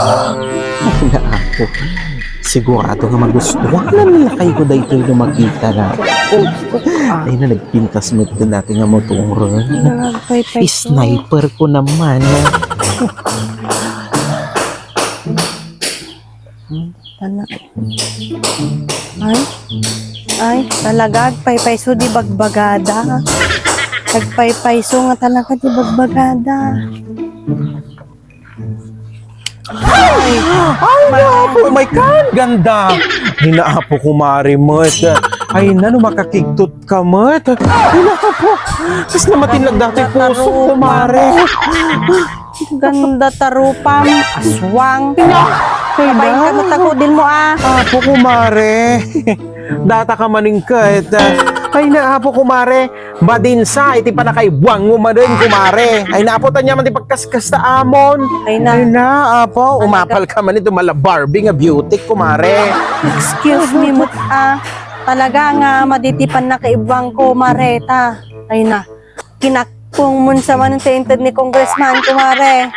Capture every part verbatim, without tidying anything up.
Ay, naapo. Sigurado nga magustuhan ni lakay ko daytoy no makita na. Ay na, nagpintas met dayta nga motoren. Nagpaypayso. Sniper ko naman. Tana. Ay? Ay, talaga, agpaypayso di bagbagada. Agpaypayso nga talaga di bagbagada. Ay! Ay, naapo, my God! Ganda! Ay, naapo, kumare met. Ay, nano, makakigtot ka met. Ay, naapo. Kas namatinag dati puso, kumare. Ganda ta rupam, aswang. Ay, kabain ka met ta kudil mo, ah. Apo, kumare. Data ka manen ket. Ay, naapo, kumare. Madinsa iti pannakaibbuangmo manen, kumare. Ay, naapo, ania man ti pagkaskasta amon. Ay na. Ay na, apo, umapal ka man iti mala Barbie nga beauty, kumare. Excuse me met, ah. Talaga nga madi ti pannakaibbuangko, kumare, ta. Ay na. Kinakpong mo sa manen ti inted ni Congressman, kumare.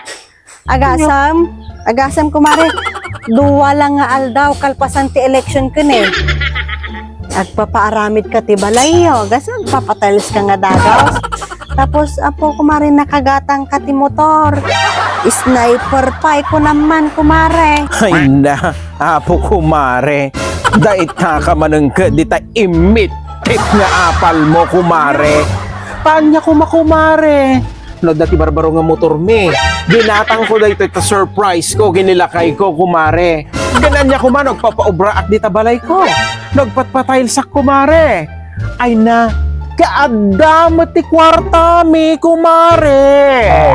Agasam, agasam, kumare. Dua lang nga aldaw kalpasan ti election ken, eh. Agpapaaramid ka ti balayyo, agasam, agpapatiles ka nga dagaw. Tapos, apo, kumare, nakagatang ka ti motor. Sniper pay, kunam man, kumare. Ay na, apo, kumare. Dayta ka manen ket dita imittit nga apal mo, kumare. Ania koma, kumare. No adda ti barbaro nga motormi, ginatangko daytoy ta surprise ko ken ni lakay ko, kumare. Ken ania koma no agpapaobraak dita balayko, no agpatpatilesak, kumare. Ay na, ket adda met ti kuartami, kumare.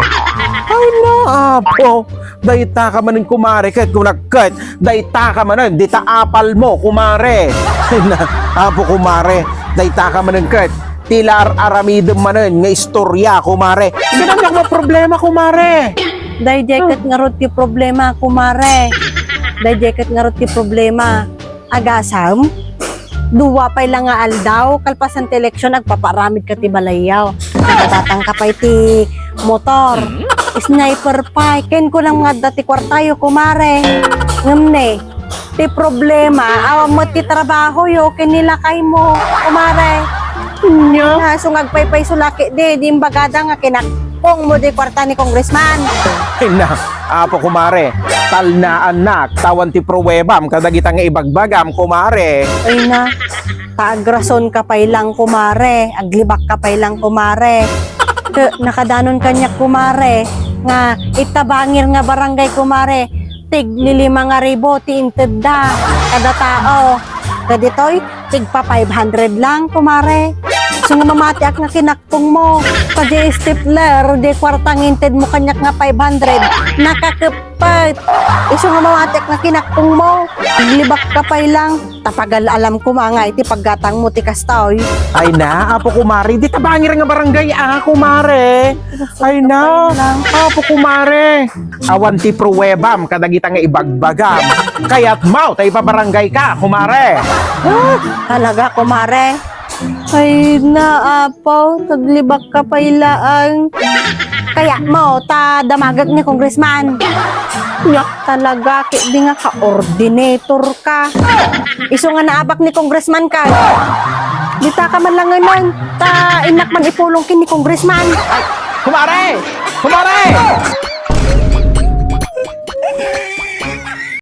Ay na, apo. Dayta ka manen, kumare, ket kunak ket dayta ka manen dita apal mo, kumare. Ay na, apo, kumare, dayta ka manen ket ti la ar-aramidem manen nga istoria, kumare. Ket ania koma problema, kumare? Daydiay ket ngarud ti problema, kumare. Daydiay ket ngarud ti problema. Agasam, dua pay la nga aldaw kalpasan ti eleksyon, agpapaaramid ka ti balayyo. Nakagatang ka pay ti motor. Sniper pay. Ken kunam nga adda ti kuartayo, kumare. Ngem ne, ti problema, awan met ti trabahoyo ken ni lakaymo, kumare. Ania? Isu nga agpaypayso la ketdi, di imbagada nga kinakpong mo di kuarta ni Congressman. Ay na, apo, kumare, talnaannak, ta awan ti pruwebam kadagita nga ibagbagam, kumare. Ay na, ta agrason ka pay lang, kumare, aglibak ka pay lang, kumare. Ket nakadanon kaniak, kumare, nga ita bangir nga barangay, kumare, tig lilima nga ribu ti intedda kada tao. Kaditoy, tigpa five hundred lang, kumare. Isu nga mamatiak nga kinakpong mo. Kadi stapler, di kuarta nga inted mo kaniak nga five hundred. Nakakeppet. Isu nga mamatiak nga kinakpong mo. Aglibak ka pay lang. Tapagal alam koma nga iti paggatang mo ti kasta, oy. Ay na, apo, kumare, dita bangir nga barangay, ah, kumare. Ay na, apo, kumare. Awan ti pruwebam kadagita nga ibagbagam. Kayatmo ta ipabarangay ka, kumare. Ah, talaga, kumare? Ay na, apo, taglibak ka pay laeng. Kayatmo ta damagek ni Congressman. Nya, talaga, ketdi nga coordinator ka. Isu nga naabak ni Congressman ka. Dita ka man langenan, ta innak man ipulong ken ni Congressman. Kumare! Kumare!